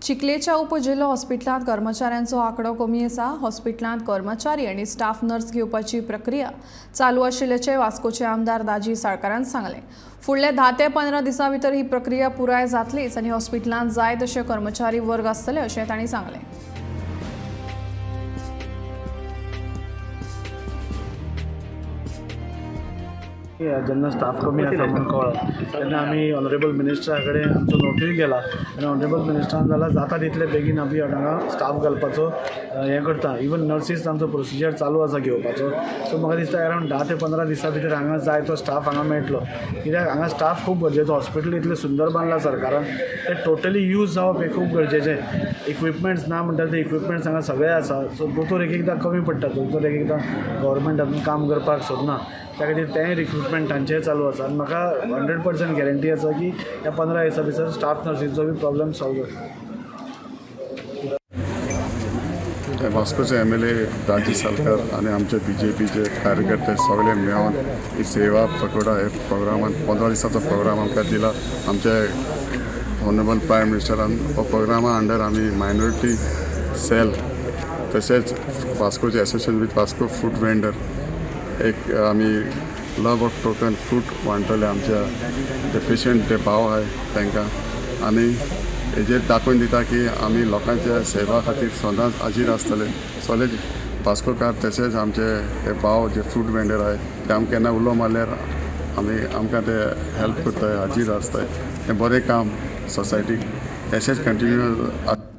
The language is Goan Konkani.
चिखलेच्या उपजिल्हो हॉस्पिटलांत कर्मचाऱ्यांचो आंकडो कमी आसा. हॉस्पिटलांत कर्मचारी आनी स्टाफ नर्स घेवपाची प्रक्रिया चालू आशिल्ल्याचें वास्कोचे आमदार दाजी साळकारान सांगलें. फुडल्या 10 ते 15 दिसां भितर ही प्रक्रिया पुराय जातलीच आनी हॉस्पिटलांत जाय तशे कर्मचारी वर्ग आसतले अशें तांणी सांगलें. जेन्ना स्टाफ कमी आसा म्हणून कळ्ळो तेन्ना आमी ऑनरेबल मिनिस्टरा कडेन आमचो नोटूय गेला आनी ऑनरेबल मिनिस्टरान जाल्यार जाता तितले बेगीन आमी हांगा स्टाफ घालपाचो हें करता. इवन नर्सीस आमचो प्रोसिजर चालू आसा घेवपाचो. सो म्हाका दिसता अरावंड 10 ते 15 दिसां भितर हांगा जाय तो स्टाफ हांगा मेळटलो. कित्याक हांगा स्टाफ खूब गरजेचो. हॉस्पिटल इतलें सुंदर बांदलां सरकारान, तें टोटली यूज जावप हें खूब गरजेचें. इक्विपमेंट्स ना म्हणटा ते इक्विपमेंट्स हांगा सगळे आसा. सो दोतोर एक एकदां कमी पडटा, दोतोर एक एकदां गव्हर्मेंट हातून काम करपाक सोदना, त्या खातीर तेंय रिक्रुटमेंट तांचेंय चालू आसा. आनी म्हाका 100% गॅरंटी आसा की ह्या 15 दिसां भितर स्टाफ नर्सींचो बी प्रॉब्लम सॉल्व जातलो. वास्कोचे MLA Daji Salkar आनी आमचे BJPचे कार्यकर्ते सगळे मेळोन ही सेवा पकोडा हे प्रोग्रामान 15 दिसाचो प्रोग्राम आमकां दिला. आमचे ऑनरेबल प्रायम मिनिस्टरान हो प्रोग्रामा अंडर आमी मायनॉरिटी सेल तशेंच वास्कोचे association with Vasco food vendor एक आमी लव ऑफ टोकन फ्रूट वांटले आमच्या जे पेशंट जे भाव आहाय तांकां. आनी हेजेर दाखोवन दिता की आमी लोकांच्या सेवा खातीर सदांच हाजीर आसतले. सगळे वास्कोकार तशेंच आमचे हे भाव जे फ्रूट वेंडर आहाय ते आमकां केन्ना उलो मारल्यार आमी आमकां ते हेल्प करताय, हाजीर आसताय. हें बरें काम सोसायटीक तशेंच कंटिन्यू.